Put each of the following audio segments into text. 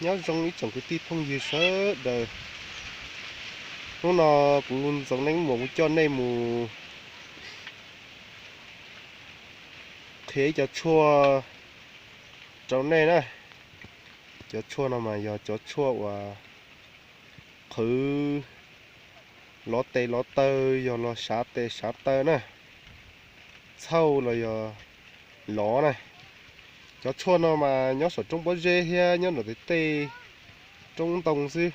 Nyob zoo ib tsoom kwv tij phooj ywg sawv daws. Hnub no kuv Ntxoov Neeb Muas kuv coj nej mus qhia ib cov tshuaj rau nej na. Cov tshuaj no mas yog cov tshuaj uas qhwv lov tes lov taw, yog los sav tes sav taw na, txhauj los yog lov na. Cov tshuaj no mas nyob saum roob pob zeb thiab nyob nram tej tej roob ntoo xwb.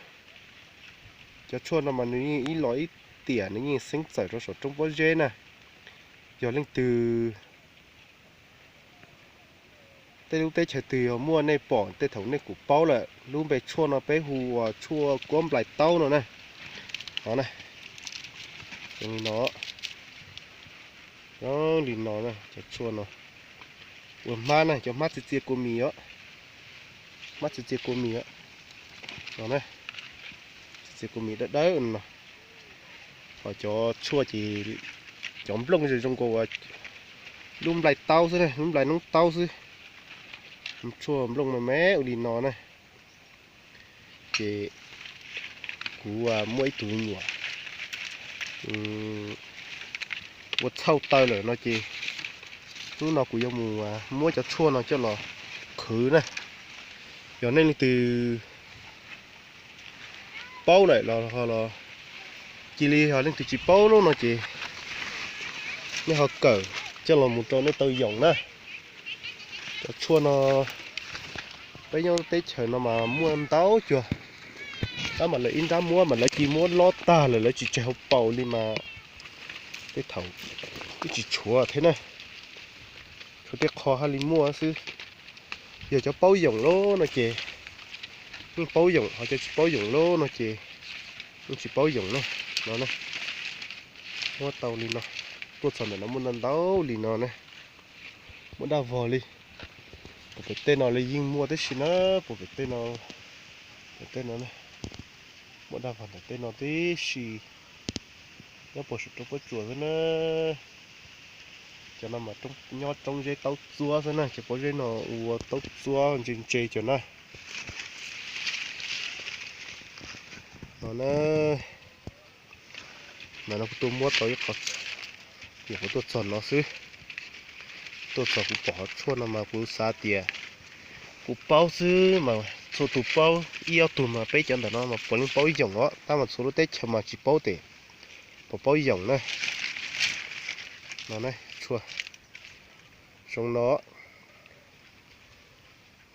Cov tshuaj no mas nws yeej ib los ib tiam nws yeej xeeb txawm rau saum roob pob zeb na. Yog leej twg tej lub teb chaws twg yog muaj nej pom tej thaum nej kuj paub lawm, lub npe tshuaj no peb hu ua tshuaj kuab nplais taub no na. No na, zoo li no, zoo li no na, cov tshuaj no ua hmab na, cov hmab txia txia kua mis os, hmab txia txia kua mis os, no na, txia txia kua mis dawb dawb no. Ho cov tshuaj ces cov nplooj zoo zoo nkaus lub nplais taub xwb na, lub nplais noob taub xwb. Tshuaj nplooj me me ua li no na. Ces kuv muaj ib tug me nyuam ua txhauj taw lawm no ces hnub no kuv yuav mus muab cov tshuaj no coj los qhwv na. Yog nej leej twg paub lawm los, cia li, yog leej twg tsis paub lub no ces nej ho kawm coj los mus rau nej tau yoom na. Cov tshuaj no peb nyob teb chaws no mas muaj ntau cuag, tab mas lawv ib nrab muab mas lawv cia muab lob tag lawm lawv tsis tseg hauv paus li mas tej thaum twb tsis tshuav thiab na. Tshuav tej qho haj li muaj xwb. Yog cov paub yoom lawm no ces yeej paub yoom, ho cov tsis paub yoom lawm no ces yeej tsis paub yoom na. No na, muab tau li no, tuaj txog ntawm no muaj ntau ntau li no na. Muaj daj vog li. Puag pem tej no li yeej muaj tib si na, puag pem tej no, pem tej no, muaj daj vog ntawm tej no tib si. Nyob puag saum roob pob tsuas xwb na. Cov no mas nyob roob zeb taub txuab xwb na, cov pob zeb no ua taub txuab ntse ntse cov na. No na, mas no kuv tuaj muab tau ib qho, ces kuv tuaj txog no xwb. Tuaj txog kuv pom qhov tshuaj no mas kuv xav tias kuv paub xwb mas txhua tus paub, ib ob tug mas peb cov ntawm no mas puav leej paub yoom os, tab mas txhua lub teb chaws mas tsis paub tes puas paub yoom na. No na, tshuaj zoo no,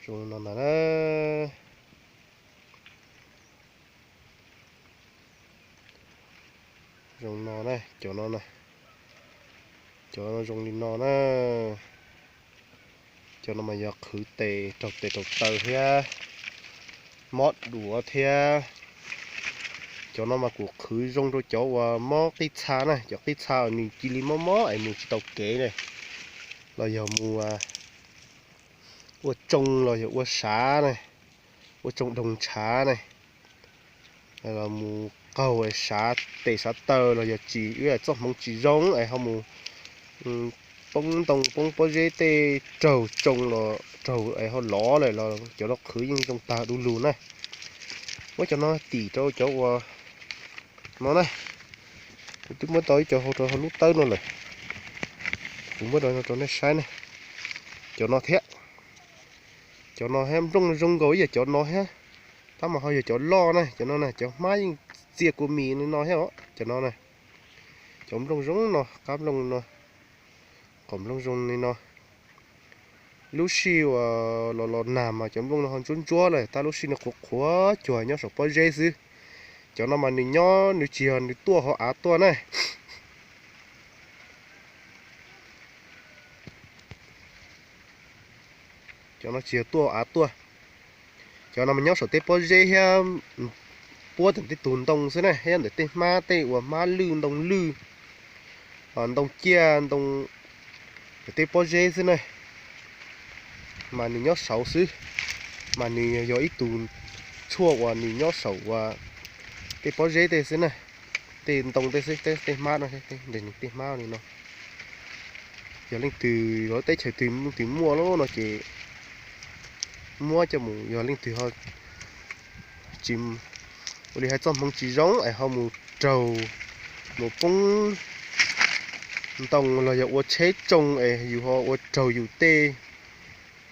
zoo no ntag na. Zoo no na, cov no na, cov no zoo li no na. Cov no mas yog qhwv tes raug tes raug taw thiab mob duav thiab. Cov no mas kuv qhwv zoo rau cov uas mob qij txha na, cov qij txha uas nws cia li mob mob es mus tsis tau kev na, los yog mus ua tsoo los yog ua sav na, ua tsoo doog ntshav na, los mus qaug es sav tes sav taw los yog tsis, txoj hmoov tsis zoo es ho mus poob ntoo poob pob zeb tej raug tsoo los raug es ho lov lawm los cov no qhwv yeej zoo tag du lug na. Muab cov no tim rau cov uas no na, kuv twb muab tau ib co hau rau hauv lub tawb no lawm, kuv muab rau no rau nej saib na. Cov no thiab, cov no thiab nplooj zoo nkaus ib yam cov no thiab, tab mas ho yog cov loj na. Cov no na cov hmab yeej txia kua mis li no thiab os. Cov no na, cov nplooj zoo no, qab nplooj no, qom nplooj zoo li no. Lub sij uas los los nag mas cov nplooj no ho ntsuab ntsuab lawm, tab lub sij no qhuav qhuav cuag nyob saum pob zeb xwb. Cov no mas nws nyob nws tsis yog nws tuaj hauv av tuaj na. Cov no tsis yog tuaj hauv av tuaj. Cov no mas nyob saum tej pob zeb thiab puab ntawm tej tug ntoo xwb na, thiab ntawm tej hmab tej uas hmab lwj ntoo lwj, ntoo ciaj ntoo, ntawm tej pob zeb xwb na. Mas nws nyob saud xwb, mas nws yog ib tug tshuaj uas nws nyob saum uas tej pob zeb tej xwb na, tej ntoo tej xwb, tej hmab no, tej hmab li no. Yog leej twg, yog teb chaws twg leej twg muaj lawm no ces muab coj mus, yog leej twg ho tsis, ua li hais txoj hmoov tsis zoo es ho mus raug, mus poob ntoo los yog ua tsheb tsoo es yus ho ua raug yus tej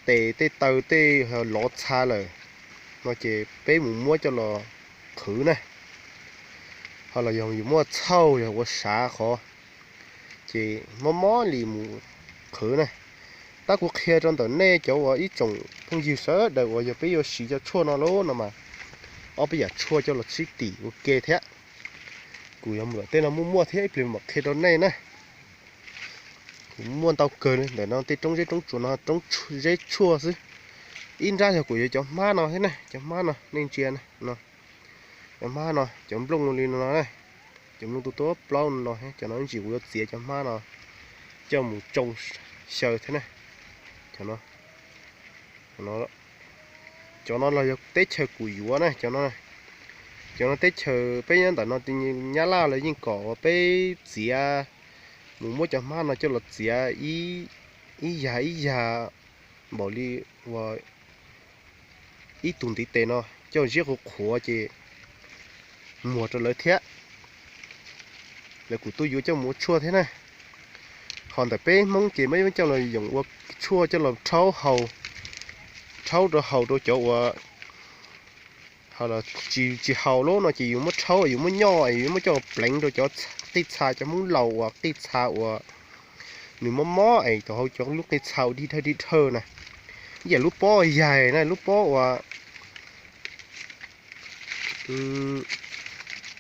tes tej taw tej lov txha lawm no ces peb mus muab coj los qhwv na. Ho los yog yus muaj txhauj yog ua sav qhov ces mob mob li mus qhwv na. Tab kuv qhia rau ntawm nej cov uas ib tsoom phooj ywg sawv daws uas yog peb yuav siv cov tshuaj no lauj no mas, ob peb yam tshuaj coj los sib tim ua ke thiab. Kuv yuav mus tej no muaj muaj thiab ib pliag mam qhia rau nej na. Kuv muaj ntau kawg li ntawm no tej roob zeb roob tsuas no, roob zeb tshuaj xwb. Ib nrab yog kuv yuav cov hmab no thiab na, cov hmab no nej ntsia no, cov hmab no cov nplooj li no na, cov nplooj tuaj tuaj plaub no, cov no ib ntsis kuv yuav txiav cov hmab no coj mus tsoo xyaw thiab na. Cov no los yog teb chaws kuv yuav na, cov no, cov no teb chaws peb nyob ntawm no Nyab Laj lawv yeej kom uas peb txiav, mus muab cov hmab no coj los txiav ib yag ib yag npaum li uas ib tug ntiv tes no coj ziab qhuav qhuav ces muag rau lawv thiab. Lawv kuj tuaj yuav coj mus ua tshuaj thiab na. Ho ntawm peb Hmoob ces peb muab coj los yoom ua tshuaj coj los rhaub haus, rhaub rau haus rau cov uas tsis, tsis haus lawm no ces yus muab rhaub, yus muab nyoj, yus muab coj pleev rau cov qij txha, cov Hmoob laus uas qij txha uas nws mob mob es tau hauv cov lub qij txha ua dig dhawj dig dhawj na. Ib yam lub pob yaig na, lub pob uas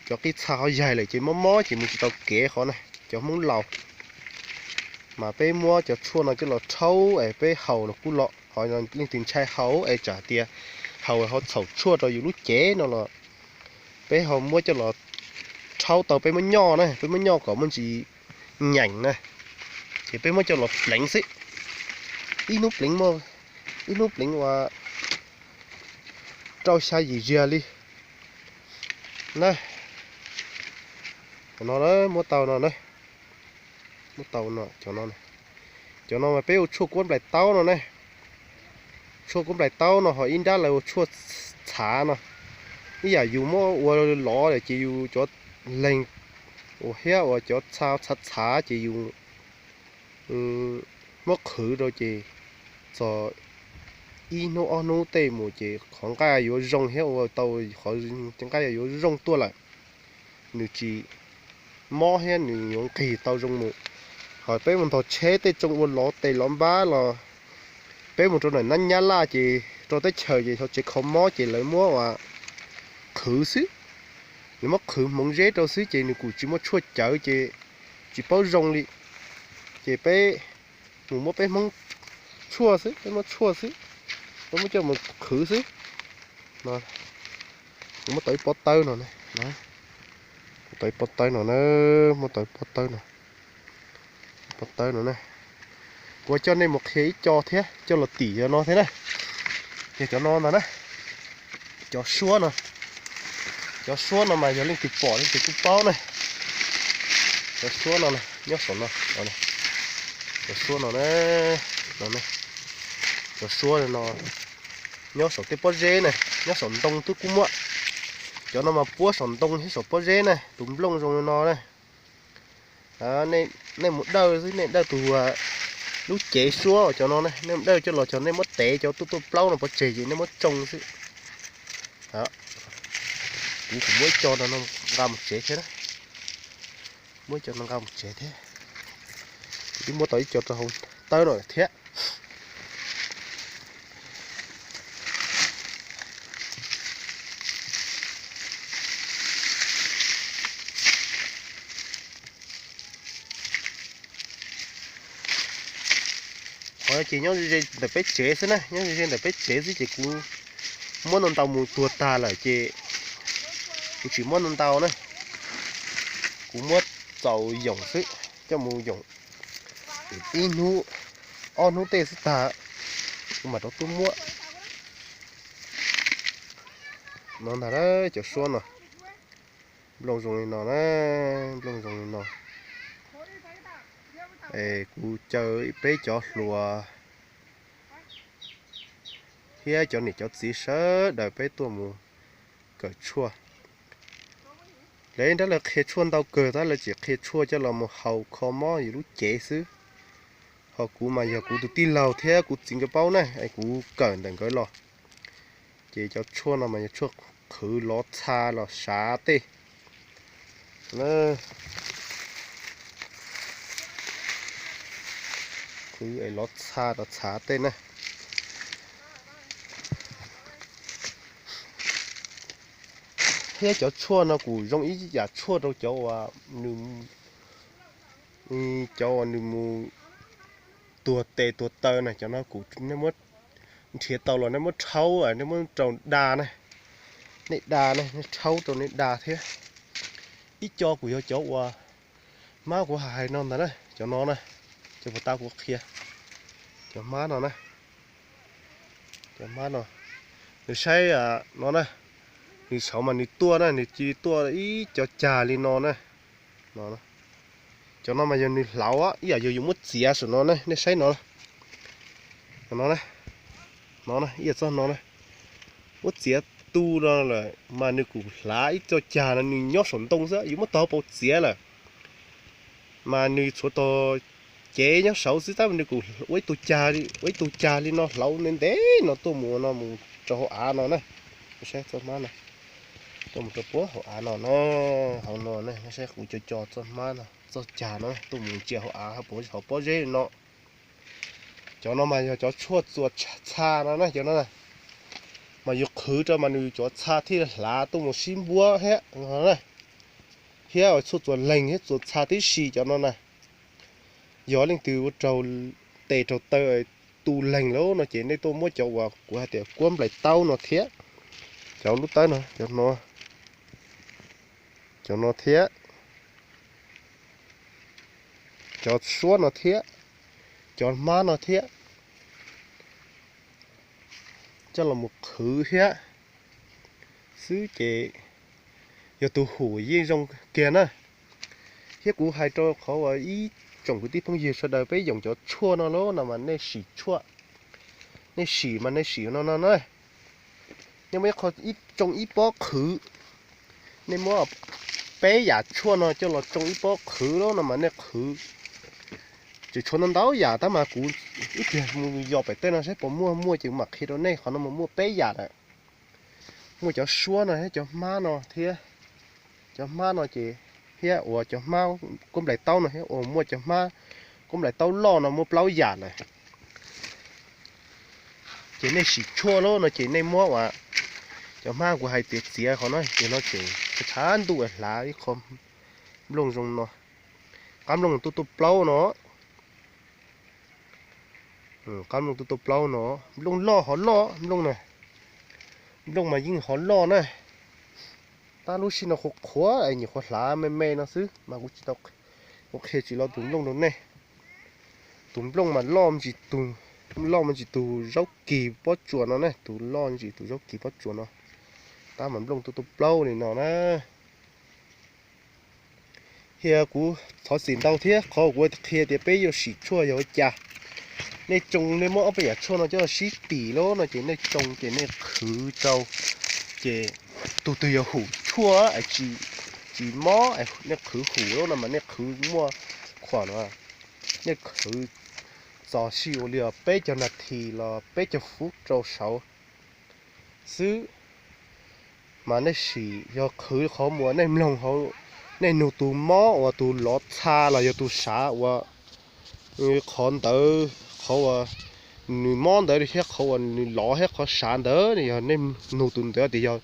cov qij txha ho yaig lawm ces mob mob ces mus tsis tau kev qhov na, cov Hmoob laus. Mas peb muab cov tshuaj no coj los rhaub es peb haus los kuj los, ho leej twg ntshai haus es tsam tias haus ho txhaum tshuaj rau yus lub cev no los peb ho muab coj los rhaub tau, peb muab nyoj na, peb muab nyoj kom muaj ntsis nyeem na, ces peb muab coj los pleev xwb. Ib hnub pleev, ib hnub pleev uas rau xya yim ziag li na. Cov no muab tau no na, muab tau no, cov no, cov no mas peb ua tshuaj kuab nplais taub no ne. Tshuaj kuab nplais taub no ho ib nrab lawv ua tshuaj txhav no. Ib yam yus muab ua lov lawm ces yus cov leeg uas thiab uas cov txha txhav txhav ces yus muab qhwv rau ces txog ib hnub ob hnub tej mus ces qhov nqaij yuav zoo thiab ua tau qhov nqaij yuav zoo tuaj lawm. Nws tsis mob thiab nws yuav nqig tau zoo mus. Ho peb mus ntog tsheb tej tsoo ua lov tes lov npab los peb mus rau ntawm Nyab Laj ces rau teb chaws ces tsev kho mob ces lawv muab ua qhwv xwb. Lawv muab qhwv hmoov zeb rau xwb ces nws kuj tsis muaj tshuaj cawv ces tsis paub zoo li. Ces peb mus muab peb Hmoob tshuaj xwb, peb muab tshuaj xwb, peb muab coj mus qhwv xwb. Kuv muab tau ib pob tawb no, kuv tau ib pob tawb no na, muab tau ib pob tawb no, pob tawb no na. Kuv coj nej mus qhia ib co thiab coj los tim cov no thiab na. Yog cov no ntag na, cov suab no, cov suab no mas yog leej twg pom leej twg kuj paub na. Cov suab no nyob saum no, cov suab no, cov suab no nyob saum tej pob zeb na, nyob saum ntoo twb kuj muaj. Cov no mas puab saum ntoo thiab saum pob zeb na, tus nplooj zoo li no na. Nej mus dawj xwb, nej dawj tus lub cev suab cov no, nej mus dawj coj los cov nej muab tev cov tuaj tuaj plaub no pov tseg ces nej muab tsoo xwb. Kuv kuv muab ib co no nqa mus tsev thiab, muab ib co no nqa mus tsev thiab. Kuv twb muab tau ib co rau hauv tawb no thiab. Qhov no ces nyob ze ze ntawm peb tsev xwb na, nyob ze ze ntawm peb tsev xwb ces kuv muab ntau ntau mus tuag tag lawm ces kuv tsis muab ntau ntau na. Kuv muab txaus yoom xwb, coj mus yoom ib hnub ob hnub tej xwb tag, kuv mam rov tuaj muab. No ntag, cov suab no, nplooj zoo li no na, nplooj zoo li no. Es kuv caw peb cov hluas thiab cov niam cov txiv sawv daws peb tuaj mus kawm tshuaj. Lawv ib nrab lawv qhia tshuaj ntau kawg tab lawv tseem qhia tshuaj coj los mus haus kho mob yus lub cev xwb. Ho kuv mas yog kuv tus tij laug thiab kuv txiv nkawd paub na es kuv kawm ntawm nkawd los. Ces cov tshuaj no mas yog tshuaj qhwv lov txha los sav tej. Qhwv es lov txha los txhav tej na. Thiab cov tshuaj no kuj zoo ib yam tshuaj rau cov uas nws, cov uas nws mus tuag tes tuag taw na, cov no kuj nej muab nrhiav tau los nej muab rhaub, nej muab rau da na, nej da na, nej rhaub rau nej da thiab. Ib co kuj yog cov uas hmab kuv hais no ntag na, cov no na, cov puas tas kuv qhia, cov hmab no na, cov hmab no, nws saib no na, nws saud mas nws tuaj na, nws cia li tuaj ib co cag li no na. Cov no mas yog nws hlauv ib yam yog yus muab txiav saum no na, nej saib no, no, no ib yam txoj no na, muab txiav tu no lawm mas nws kuj hlav ib co cag no nws nyob saum ntoo xwb, yus muab tog paus txiav lawm mas nws tshuav tog cev nyob saud xwb tab nws kuj ua ib tug cag, ua ib tug cag li no hlauv ntev ntev no tuaj mus no mus rau hauv av no na. Saib txoj hmab no, tuaj mus rau puag hauv av no na, hauv no na, saib kuv co co txoj hmab no, txoj cag no tuaj mus ntsia hauv av hauv pob zeb no. Cov no mas yog cov tshuaj txuas txha no na, cov no mas yus qhwv rau mas nws cov txha thiaj hlav tuaj mus sib npuab thiab, thiab tshuaj txuas leeg thiab txuas txha tib si cov no na. Yog leej twg ua raug tes raug taw tu leeg lawm no ces nej tuaj muab cov uas kuv hais tias kuab nplaim taub no thiab, cov lub tawb no, cov no, cov no thiab, cov suab no thiab, cov hmab no thiab, coj los mus qhwv thiab xwb ces yog tus hum yeej zoo kiag na. Thiab kuv hais rau qhov uas ib tsoom kwv tij phooj ywg sawv daws peb yoom cov tshuaj no lawm no mas nej sim tshuaj, nej sim mas nej sim no no na. Nej muab ib qho, ib tsoo ib pob qhwv, nej muab peb yam tshuaj no coj los tsoo ib pob qhwv lawm no mas nej qhwv tseem tshuav ntau ntau yam tab mas kuv ib pliag mus yos pem tej no saib puas muaj, muaj ces kuv mam qhia rau nej. Qhov no mas muaj peb yam lawm. Muaj cov suab no thiab cov hmab no thiab, cov hmab no ces thiab uas cov hmab kuab nplaim taub no thiab uas muaj cov hmab kuab nplaim taub loj no muaj plaub yam lawm. Ces nej sim tshuaj lawm no ces nej muab uas cov hmab kuv hais tias txiav qhov no ces no ces tshav ntuj hlav ib qho nplooj zoo no, qab nplooj tuaj tuaj plaub no, qab nplooj tuaj tuaj plaub no, nplooj loj hov loj nplooj na, nplooj mas yeej hov loj na. Tab lub sij no qhuav qhuav es nyuam qhuav hlav me me no xwb mas kuv tsis tau, kuv qhia tsis los tus nplooj rau nej. Tus nplooj mas loj ntsis tus, loj me ntsis tus zaub kis pob tsuas no ne, tus loj ntsis tus zaub kis pob tsuas no. Tab mas nplooj tuaj tuaj plaub li no na. Thiab kuv thov txim ntau thiab qhov kuv qhia tias peb yuav sim tshuaj yog ua cas. Nej tsoo nej muab ob peb yam tshuaj no coj sib tim lawm no ces nej tsoo ces nej qhwv rau, ces tus twg yog hum tshuaj tsis mob, nej qhwv hum lawm no mas nej qhwv muaj khuam no, nej qhwv txog sij ua li peb caug nas this los peb caug fuv rau saud xwb. Mas nej sim yog qhwv qhov muag nej mloog, nej nug tus mob uas tus lov txha los yog tus sav uas qhov ntawd, qhov uas nws mob ntawd thiab qhov uas nws lov thiab qhov sav ntawd, yog nej nug tus ntawd tias yog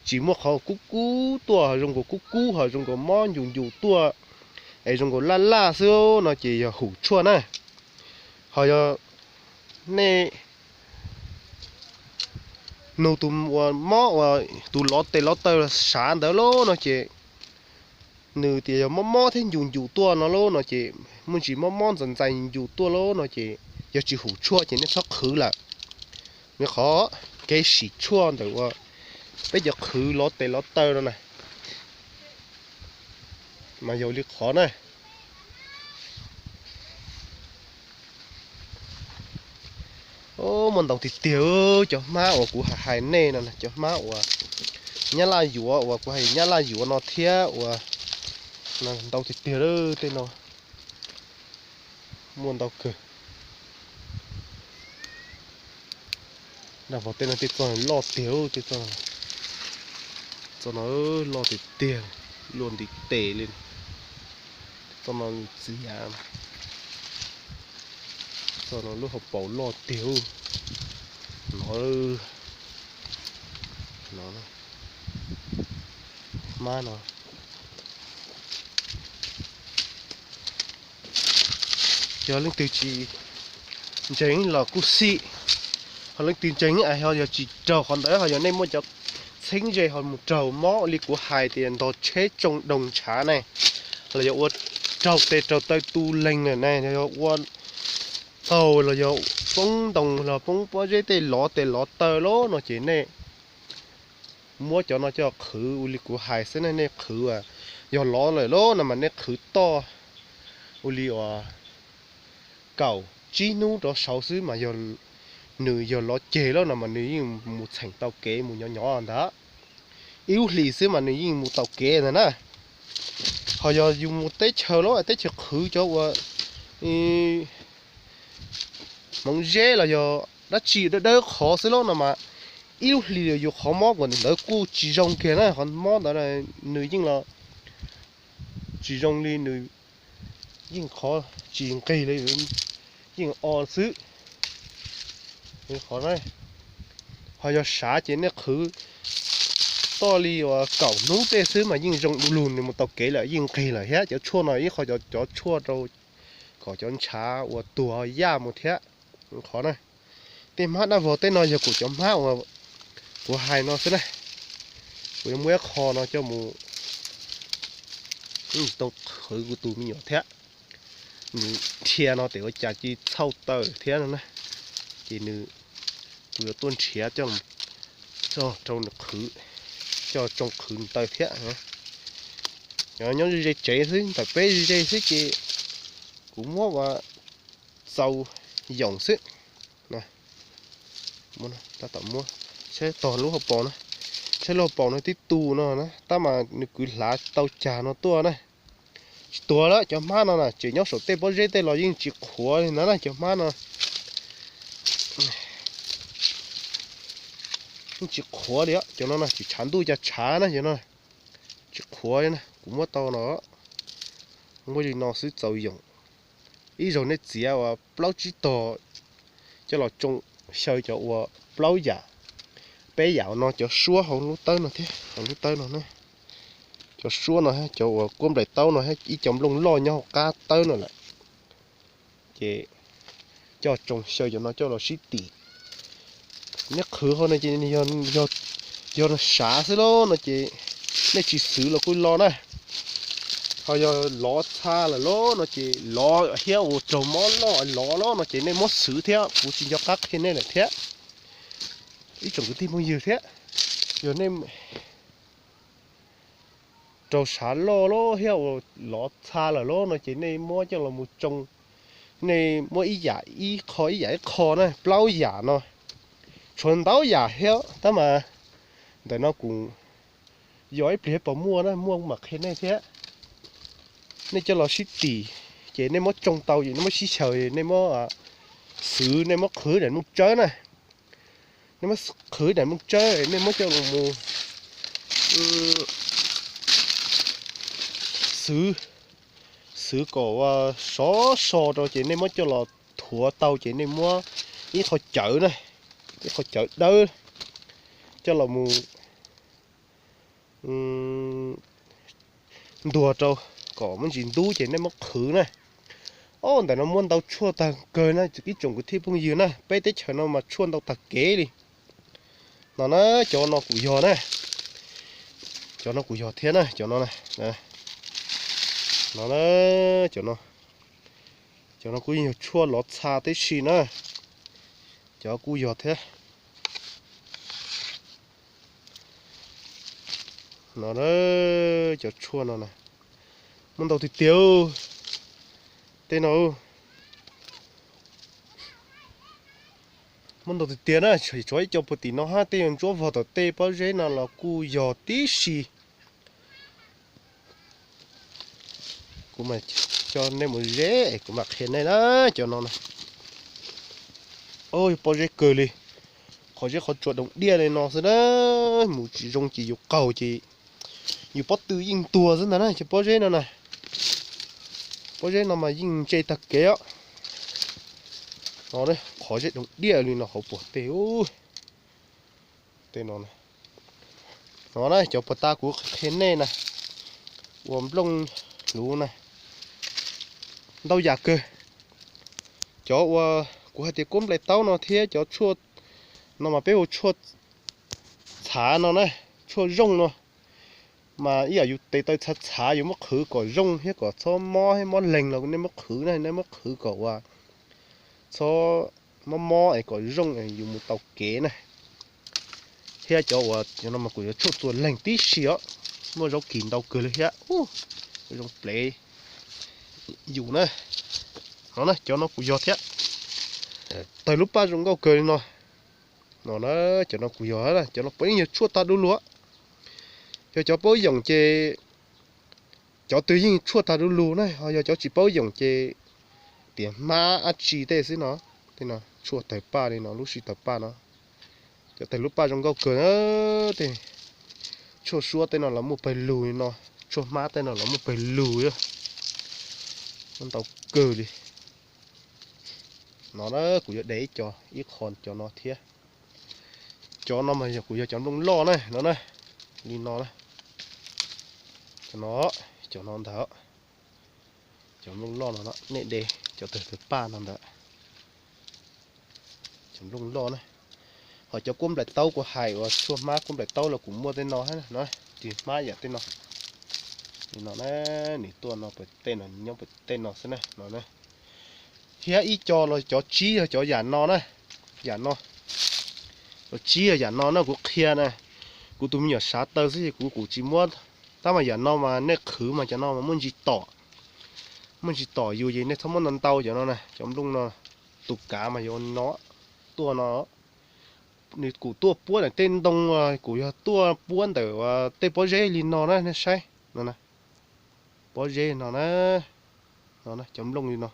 tsis muaj qhov kub kub tuaj, zoo nkaus kub kub ho zoo nkaus mob ncus ncus tuaj, es zoo nkaus laj laj xwb no ces yog hum tshuaj na. Ho yog nej nug tus uas mob uas tus lov tes lov taw sav ntawd lawm no ces nws tias yog mob mob thiab ncus ncus tuaj no lawm no ces, muaj ntsis mob mob ntxais ntxais ncus tuaj lawm no ces yog tsis hum tshuaj ces nej txhob qhwv lawm. Nws qhov kev sim tshuaj ntawm uas peb cov qhwv lov tes lov taw no na, mas yog li qhov na. Muaj ntau tiag tiag cov hmab uas kuv hais hais nej no, cov hmab uas nyab laj yuav uas kuv hais nyab laj yuav no thiab uas ntau tiag tiag lawm tej no. Muaj ntau kawg. Nag vos tej no tej txoj loj tiag, tej txoj no loj tiag tiag, luaj ntiv tes li. Txoj no txias, txoj no lub hauv paus loj tiag. No, no, hmab no. Yog leej twg tsis ntseeg los kuj xij, ho leej twg ntseeg ho yog tsis raug qhov ntawd ho yog nej muaj cov txheeb ze ho mus raug mob li kuv hais tias ntog tsheb tsoo doog ntshav ne, los yog ua raug tes raug taw tu leeg lawm ne, yog ua qaug los yog poob ntoo los poob pob zeb tej lov tes lov taw lawm no ces nej muab cov no coj qhwv ua li kuv hais xwb ne, nej qhwv, yog lov lawm lawm no mas nej qhwv toj ua li uas kaum tsib hnub rov saud xwb mas yog nws yog lov ceg lawm no mas nws yeej mus txheem tau kev mus nyob nyob ntag. Ib lub hlis xwb mas nws yeej mus tau kev ntag na. Ho yog yus mus teb chaws los teb chaws qhwv cov uas hmoov zeb los yog dab tsi dawb dawb qhov xwb lawm no mas ib lub hlis yus qhov mob kuv ntawd kuj tsis zoo kiag na, qhov mob ntawd nws yeej los tsis zoo li, nws yeej qhov tsis nqig li, yeej o xwb. Qhov ho yog sav ces nej qhwv toj li uas kaum hnub tej xwb mas yeej zoo du lug, nws mus tau kev lawm yeej nqig lawm thiab. Cov tshuaj no ib qho cov tshuaj rau kom cov ntshav uas tuag yaj mus thiab. Qhov na, tej hmab dab vog tej no yog kuv cov hmab uas kuv hais no xwb na. Kuv yuav muab ib qho no coj mus tau qhwv kuv tus me nyuam thiab. Nws dhia no tes ua cas cia li txhauj taw thiab no na. Ces nws, kuv yuav tuaj nrhiav coj rau nws qhwv, coj tsoo qhwv taw thiab. Nyob ze tsev xwb, ntawm peb ze xwb ces kuv muab ua txaus yoom xwb. Tab tom muab, saib tog lub hauv paus na, saib lub hauv paus no tib tu no na, tab mas nws kwv hlav tau cag no tuaj na. Tsis tuag lawm, cov hmab no na tseem nyob saum tej pob zeb tej los yeej tsis qhuav li ntag na, cov hmab no yeej tsis qhuav li. Cov no na tsis tshav ntuj cas tshav na, cov no tsis qhuav li na. Kuv muab tau no, muab li no xwb txaus yoom. Ib zaug nej txiav uas plaub tsib tog coj los tsoo xyaw cov uas plaub yam, peb yam no, cov suab hauv lub tawb no thiab hauv lub tawb no, cov suab no, cov uas kuab nplaim taub no, ib co nplooj loj nyob hauv qab tawb no lawm. Ces coj tsoo xyaw cov no coj los sib tim. Nej qhwv qhov no ces yog sav xwb lauj no ces nej tsis xwv los kuj los na. Ho yog lov txha lawm lauj no ces lov thiab ua raug mob loj lov lawm no ces nej muab xwv thiab, kuv tsis nco qab qhia nej lawm thiab. Ib tsoom kwv tij phooj ywg thiab, yog nej raug sav loj lawm thiab ua lov txha lawm lauj no ces nej muab coj los mus tsoo, nej muab ib yam ib qho ib yam ib qho na, plaub yam no, tshuav ntau yam thiab tab mas ntawm no kuv yog ib pliag puas muaj na, muaj mam qhia nej thiab. Nej coj los sib tim, ces nej muab tsoo tau ces nej muab sib xyaw, nej muab xwv, nej muab qhwv daim nplooj tsawb na. Nej muab qhwv daim nplooj tsawb, nej muab coj los mus xwv, xwv kom sov so rau ces nej muab coj los thuav tau ces nej muab ib qho cawv na, ib qho cawv dawb coj los mus ntuag rau kom muaj ntsis ntub ces nej muab qhwv na. Ob, ntawm no muaj ntau tshuaj tag kawg na ib tsoom kwv tij phooj ywg na, peb teb chaws no mas tshuaj ntau tag kev li. No na, cov no kuv yog na, cov no kuv yog thiab na, cov no, no na, cov no, cov no kuj yog tshuaj lov txha tib si na, cov kuj yog thiab. No na, cov tshuaj no na, muaj ntau tiag tiag. Tej no, Muaj ntau tiag tiag na, tshuav ib co puag tim no hab, tej yog ntsuab vog tom tej pob zeb no los kuj yog tib si. Kuv mas coj nej mus ze, kuv mam qhia nej na, cov no na. Yog pob zeb kawg li, qhov zeb qhov tsua doog diaj li no xwb na, mus tsis zoo ces yus qaug ces yus pob tw yeej tuag xwb ntag na, ces pob zeb no na. Pob zeb no mas yeej ntse tag kev os. No, qhov zeb doog diaj li no hauv puag tej. Tej no, no na cov puag ta kuv qhia nej na, ua nplooj hluv na, ntau yam kawg. Cov uas kuv hais tias kuab nplai taub no thiab cov tshuaj no mas peb hu tshuaj txhav no na, tshuaj zooj no. Mas ib yam yus tes taw txhav txhav yus muab qhwv kom zooj thiab kom txhob mob thiab mob leeg los nej muab qhwv na, nej muab qhwv kom uas txhob mob mob es kom zooj es yus mus tau kev na. Thiab cov uas no mas kuj yog tshuaj txuas leeg tib si os, muaj zaub kis ntau kawg li thiab, zoo plev yus na. No na cov no kuj yog thiab, tawg lub paj zoo nkauj kawg li no. No na, cov no kuj yog, cov no puav leej yog tshuaj tag du lug. Yog cov paub yoom ces cov twg yeej tshuaj tag du lug na, ho yog cov tsis paub yoom ces tias hmab dab tsi tej xwb no. Tej no tshuaj tawg paj li no, lub sij tawg paj no, cov tawg lub paj zoo nkauj kawg. Tej tshuaj suab tej no los muaj pawg lug li no, tshuaj hmab tej no los muaj pawg lug, muaj ntau kawg li. No na, kuv yuav de ib co, ib qho cov no thiab. Cov no mas yog kuj yog cov nplooj loj na, no na, li no na. Cov no, cov no ntag, cov nplooj loj no, nej de cov tawg tawg paj no ntag. Cov nplooj loj na. Ho cov kuab nplai taub kuv hais uas tshuaj hmab kuab nplai taub los kuj muaj tej no, ris hmab yam tej no. Li no na, nws tuaj no puag tej no, nyob puag tej no xwb na, no na. Thiab ib co los cov tsib yog cov yam no na, yam no. Cov tsib yog yam no na, kuv qhia na, kuv tus me nyuam sav taw xwb ces kuv kuj tsis muab. Tab mas yam no mas nej qhwv mas cov no mas muaj ntsis tom, muaj ntsis tom yus ces nej txhob muab ntau ntau cov no na, cov nplooj no. Tus kav mas yuav no, tuaj no, nws kuj tuaj puab ntawm tej ntoo, kuj yog tuaj puab ntawm tej pob zeb li no na, nej saib no na. Pob zeb no na, no cov nplooj li no,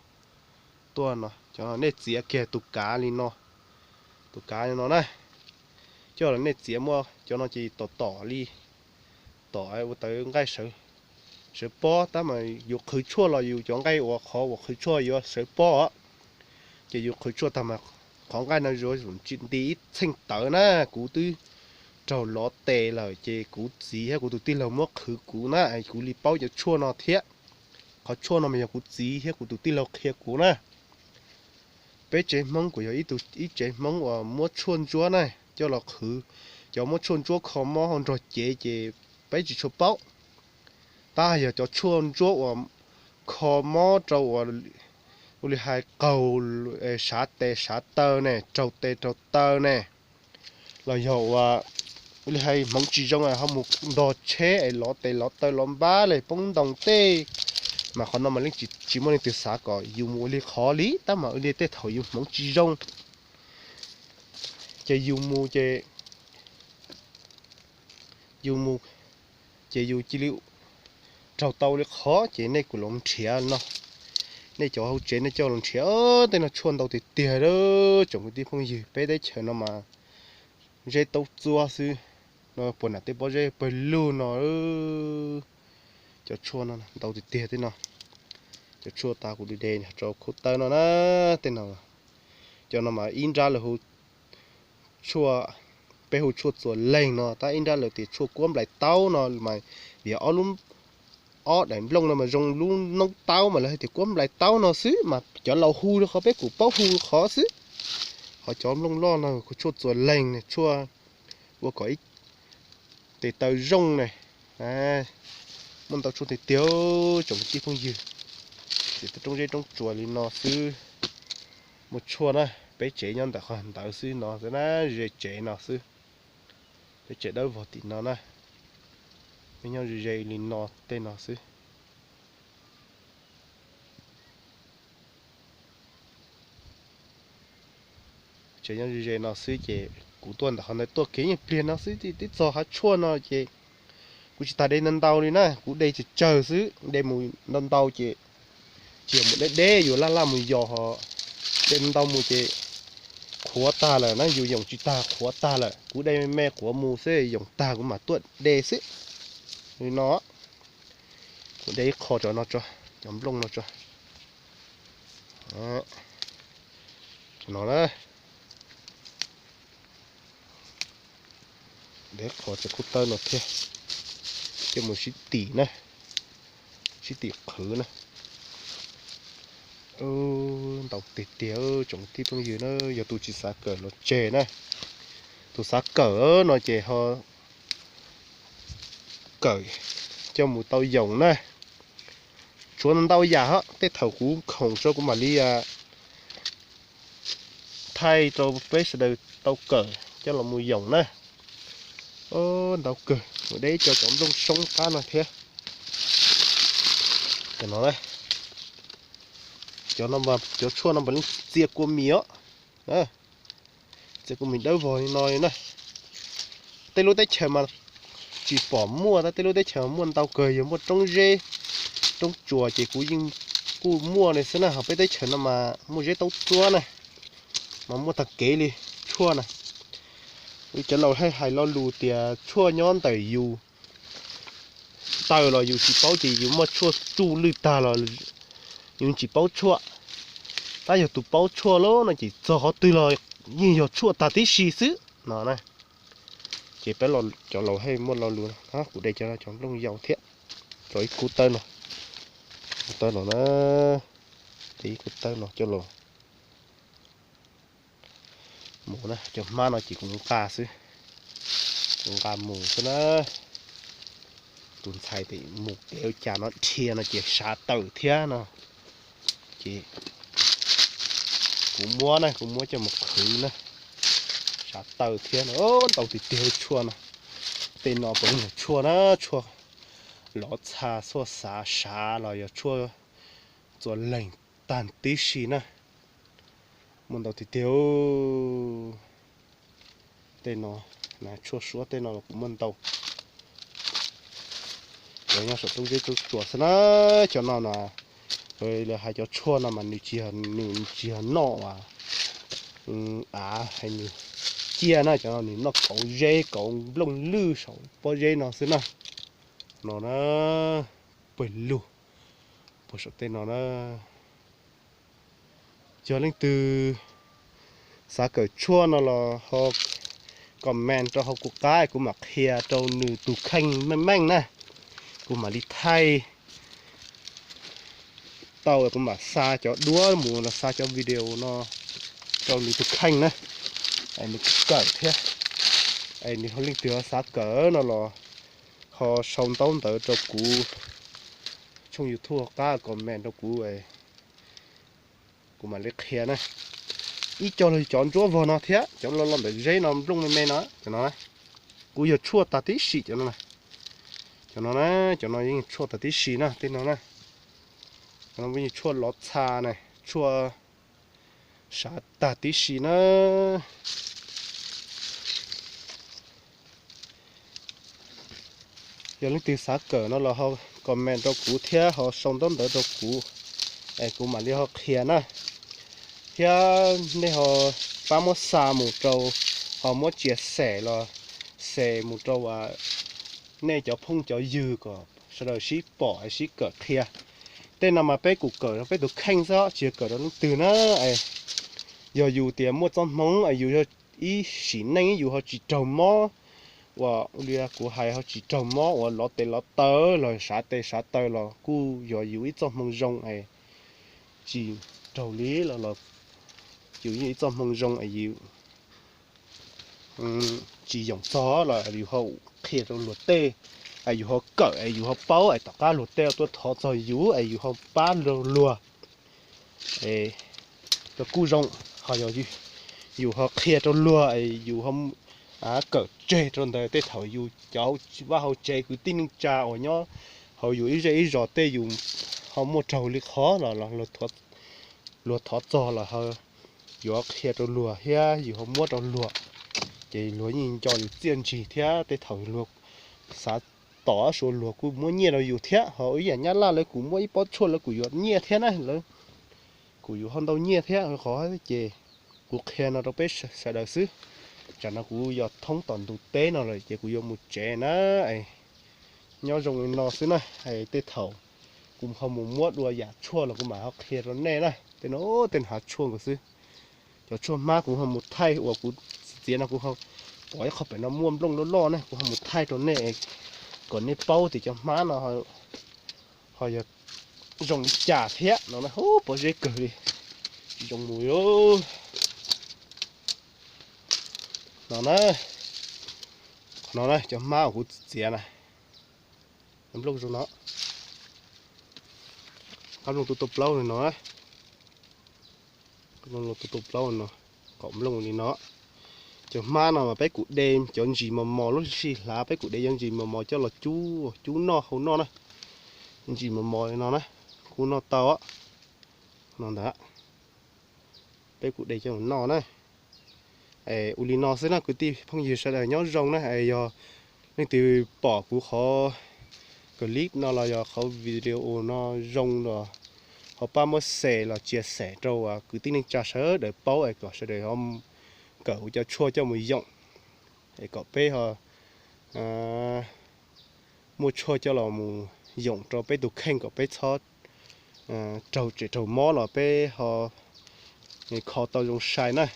tuaj no, cov no nej txiav kiag tus kav li no, tus kav li no na. Coj los nej txiav muaj cov no ces tom tom li, tom ua tawv nqaij sawv pob, tab mas yus qhwv tshuaj los yus cov nqaij uas qhov uas qhwv tshuaj yuav sawv pob os. Ces yus qhwv tshuaj tag mas qhov nqaij no yuav tsum tsis nti ib txheej tawv na. Kuv twb raug lov tes lawm ces kuv txiv thiab kuv tus tij laug muab qhwv kuv na, kuv li paub cov tshuaj no thiab. Qhov tshuaj no mas yog kuv txiv thiab kuv tus tij laug qhia kuv na. Peb tsev Hmoob kuj yog ib tug, ib tsev Hmoob uas muab tshuaj ntsuab na coj los qhwv. Cov muab tshuaj ntsuab kho mob hauv nrog cev ces peb tsis tshua paub. Tab yog cov tshuaj ntsuab uas kho mob rau uas ua li hais qaug sav tes sav taw ne, raug tes raug taw ne, los yog uas ua li hais hmoov tsis zoo ho mus ntog tsheb es lov tes lov taw lov npab li poob ntoo tej, mas qhov no mas leej tsis, tsis muaj leej twg xav kom yus mus ua li qhov li, tab mas ua li tej thaum yus hmoov tsis zoo ces yus mus ces yus mus ces yus cia li raug tau li qhov ces nej kuj los nrhiav no. Nej cov hauv tsev nej coj los nrhiav, tej no tshuaj ntau tiag tiag li. Tsoom kwv tij phooj ywg, peb teb chaws no mas zeb taub txuab xwb, no puag nram tej pob zeb pawg lug no. Cov tshuaj no ntau tiag tiag tej no. Cov tshuaj tas kuv de de rau khub tawb no na, tej no. Cov no mas ib nrab lawv hu tshuaj, peb hu tshuaj txuas leeg no, tab ib nrab lawv tias tshuaj kuab nplais taub no mas, vim ob lub, ob daim nplooj no mas zoo lub noob taub mas lawv hais tias kuab nplais taub no xwb, mas cov laus hu li qhov peb kuj paub hu qhov xwb. Ho cov nplooj loj no hu tshuaj txuas leeg, tshuaj ua kom ib tes taw zoo ne. Muaj ntau tshuaj tiag tiag, tsoom kwv tij phooj ywg. Ces tej roob zeb roob tsuas li no xwb. Muaj tshuaj na, peb tsev nyob ntawm qhov ntawd xwb no xwb na, ze tsev no xwb. Peb tsev dawb vog tim no na, peb nyob ze ze li no tej no xwb. Ces nyob ze ze no xwb ces kuv tuaj ntawm qhov ntawd tuaj kev yeej pliag no xwb, twb txog hav tshuaj no ces kuv tsis tas de ntau ntau li na, kuv de tsawg tsawg xwb, de mus ntau ntau ces tsis yog mus deb deb, yus laj laj mus yos, de ntau mus ces qhuav tag lawm na, yus yoom tsis tag qhuav tag lawm. Kuv de me me qhuav mus xwb, yoom tag kuv mam tuaj de xwb. Li no, kuv de ib qho cov no tso, cov nplooj no tso. No na, de qho cov kub tawb no thiab, coj mus sib tim na, sib tim qhwv na. Ntau tiag tiag tsoom tij phooj ywg na, yog tus tsis xav kawm los tseg na. Tus xav kawm no ces ho kawm coj mus tau yoom na. Tshuav ntau yam hos, tej thaum kuv khoom tso kuv mam li thaij rau peb sawv daws tau kawm coj los mus yoom na. Ntau kawg, mus de cov cov nplooj soob qab no thiab. Cov no, cov no, cov tshuaj no puav leej txia kua mis os. Txia kua mis dawb vog li no li na. Tej lub teb chaws mas tsis pom muaj, tab tej lub teb chaws muaj ntau kawg, yog muaj roob zeb roob tsuas ces kuv yeej kuj muaj li xwb na. Ho peb teb chaws no mas muaj zeb taub txuab na, mas muaj tag kev li tshuaj na. Cov laus hais lo lus tias tshuaj nyob ntawm yus taw los yus tsis paub ces yus muaj tshuaj tsuj lwj tag los yus tsis paub tshuaj. Tab yog tus paub tshuaj lawm no ces txog qhov twg los yeej yog tshuaj tag tib si xwb no na. Ces peb cov laus hais muaj lo lus, kuv de cov no cov nplooj yau thiab, cov ib kub tawb no, kub tawb no na, de ib kub tawb no coj los mus na. Cov hmab no ces kuv nqa xwb, kuv nqa mus xwb na. Tus ntxhais tias mus kev ua cas no dhia no ces sav taws thiab no. Ces kuv muab na, kuv muab coj mus qhwv na, sav taws thiab no. Ntau tiag tiag tshuaj no. Tej no puav leej yog tshuaj na, tshuaj lov txha, tshuaj xav sav los yog tshuaj txuas leeg tag tib si na. Muaj ntau tiag tiag. Tej no, tshuaj suab tej no los kuv muaj ntau. Cov nyob saum roob zeb roob tsuas xwb na. Cov no no, lawv hais cov tshuaj no mas nws tsis yog, nws tsis yog noj av, hais nws ciaj na, cov no nws noj kauv zeb kauv nplooj lwj saum pob zeb no xwb na. No na, pawg lug puag saum tej no na. Yog leej twg xav kawm tshuaj no los ho comment rau hauv kuv qab, kuv mam qhia rau nws tus kheej meej meej na. Kuv mam li thaij tau, kuv mam xa cov duab mus los xa cov video no rau nws tus kheej na, es nws kawm thiab. Es nws ho leej twg ho xav kawm no los ho sau ntaub ntawv rau kuv tshooj YouTube qab comment rau kuv, kuv mam li qhia na. Ib co los cov ntsuab vog no thiab, cov lo lo ntawm zeb no nplooj me me no, cov no na, kuj yog tshuaj tag tib si cov no na. Cov no na, cov no yeej tshuaj tag tib si na, tej no na. Cov no yeej tshuaj lov txha na, tshuaj sav tag tib si na. Yog leej twg xav kawm no los ho comment rau kuv thiab ho sau ntaub ntawv rau kuv, es kuv mam li ho qhia na. Thiab nej ho pab muab xa mus rau, ho muab tsia xem los xem mus rau nej cov phooj cov ywg kom sawv daws sib pom es sib kawm qhia. Tej no mas peb kuj kawm rau peb tus kheej xwb, tsis yog kawm rau leej twg na. Yog yus tias muaj txoj hmoov es yus yog ib sim neej yus ho tsis raug mob, uas li kuv hais ho tsis raug mob uas lov tes lov taw los sav tes sav taw los kuj yog yus ib txoj hmoo zoo es tsis raug li los, yus yog ib txoj hmoo zoo es yus tsis yoom txog los yus ho qhia rau luag tej, es yus ho kawm es yus ho paub es tom qab luag tej tuaj thov txog yus es yus ho pab luag. Los kuj zoo, ho yog yus ho qhia rau luag es yus ho kawm tseg rau ntawd tej thaum yus cov vaj hauv tsev kwv tij neej tsa uas nyob hauv yus ib zej ib zos tej yus ho muaj raug li qhov los luag thov txog los ho Yus qhia rau luag thiab yus ho muab rau luag, ces luag yeej nco yus txiaj ntsig thiab tej thaum luag xav tom sua luag kuj muab nyiaj rau yus thiab. Ho ib yam nyab laj lawv kuj muab ib pob tshuaj lawv kuj yuav nyiaj thiab na, lawv kuj yuav ho ntau nyiaj thiab. Qhov ces kuv qhia no rau peb sawv daws xwb. Tsam no kuv yog thoob tom ntu teb no lawm ces kuv yuav mus tsev na. Nyob zoo li no xwb na, tej thaum kuv ho mus muab dua yam tshuaj los kuv mam ho qhia rau nej na. Tej no tej hav tshuaj nkaus xwb. Cov tshuaj hmab kuv ho mus thaij uas kuv txiav no kuv ho pom ib qho pem no muaj nplooj loj loj ne, kuv ho mus thaij rau nej kom nej paub tias cov hmab no ho yog zoo li cas thiab no na. Hu, pob zeb kawg li, tsis zoo mus li. No na, qhov no na cov hmab uas kuv txiav na, nplooj zoo no, qab nplooj tuaj tuaj plaub li no, tuaj tuaj plaub no, kaum nplooj li no. Cov hmab no mas peb kuj de cov ntsis mos mos lub sij hlav, peb kuj de cov ntsis mos mos coj los cub, cub noj hau noj na. Ntsis mos mos li no na, kuj noj tau no ntag. Peb kuj de coj los noj na. Ua li no xwb na kwv tij phooj ywg sawv daws nyob zoo na. Yog leej twg pom kuv qhov clip no los yog qhov video no zoo los ho pab muab share los chia sẻ rau kwv tij neej tsa sawv daws paub es kom sawv daws ho kawm ua cov tshuaj coj mus yoom, es kom peb ho muaj tshuaj coj los mus yoom rau peb tus kheej kom peb txhob raug tseem raug mob los peb ho kho tau zoo sai na.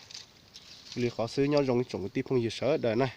Ua li qhov xwb, nyob zoo ib tsoom kwv tij phooj ywg sawv daws na.